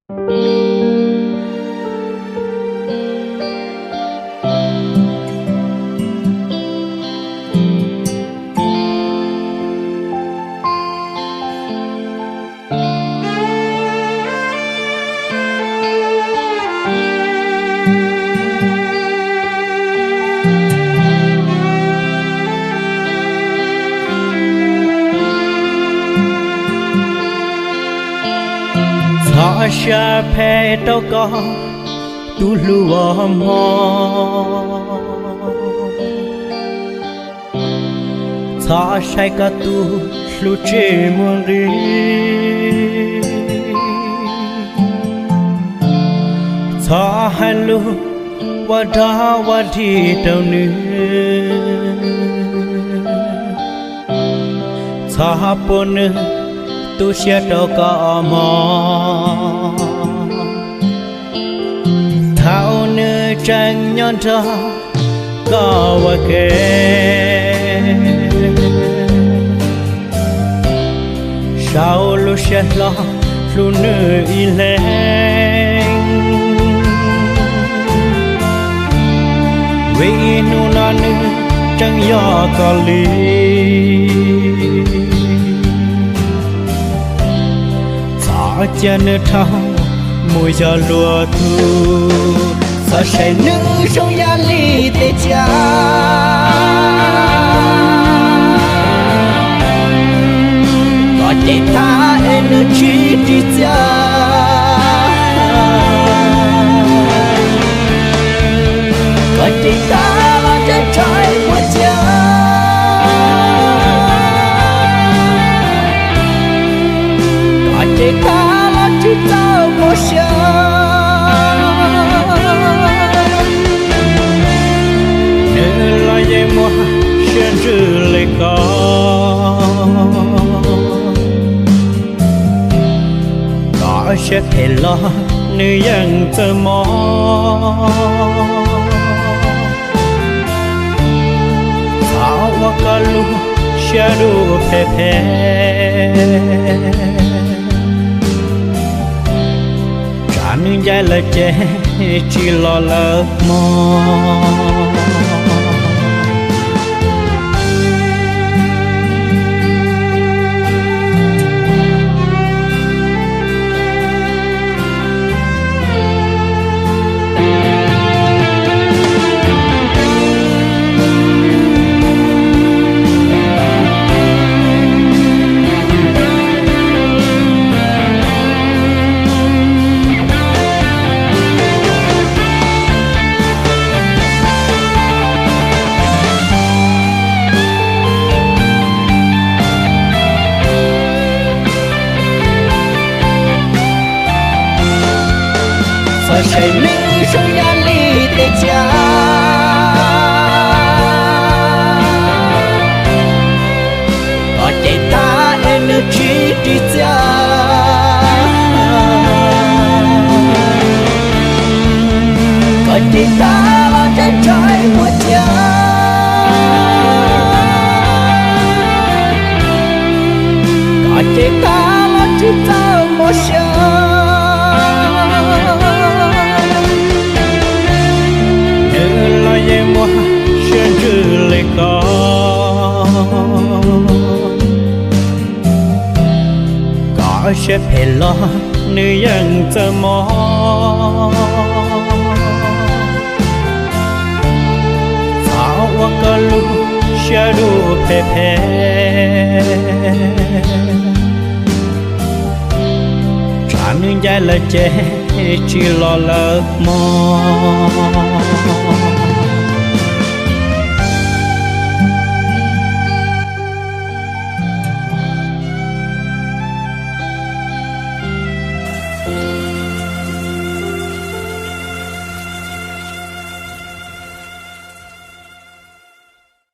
Txhob saib phem rau koj tus hlub uas hmov. Txhob saib koj tus hlub tsis muaj nqis. Txhob hais lus ua dog ua dig rau nws. Txhob pub nws tu siab rau koj mog. Thaum nws tseem nyob nrog koj ua ke, sau lub siab hlo hlub nws ib leeg. Vim hnub no nws tseem yog koj li. Txhob cia nws dhau mus yog luag tug. Txhob saib nws zoo yam li tej txiaj. Koj cev tag es nws tsis ris txiaj. Koj cev tag los tseem tshaj muaj tsiaj. Koj cev tag los tsis txawj muaj siab. Nws los yeej muaj siab ntsws li koj. Koj siab phem los nws yeej txawj mob. Txhob ua koj lub siab dub phem phem. Tsam nws ncaim lawm ces tsis los lawm mog. Txhob saib nws zoo yam li tej txiaj. Koj cev tag es nws tsis ris txiaj. Koj cev tag los tseem tshaj muaj tsiaj. Koj cev tag los tsis txawj muaj siab. Nws los yeej muaj siab ntsws li koj. Koj siab phem los nws yeej txawj mob. Txhob ua koj lub siab dub phem phem. Tsam nws ncaim lawm ces tsis los lawm mog.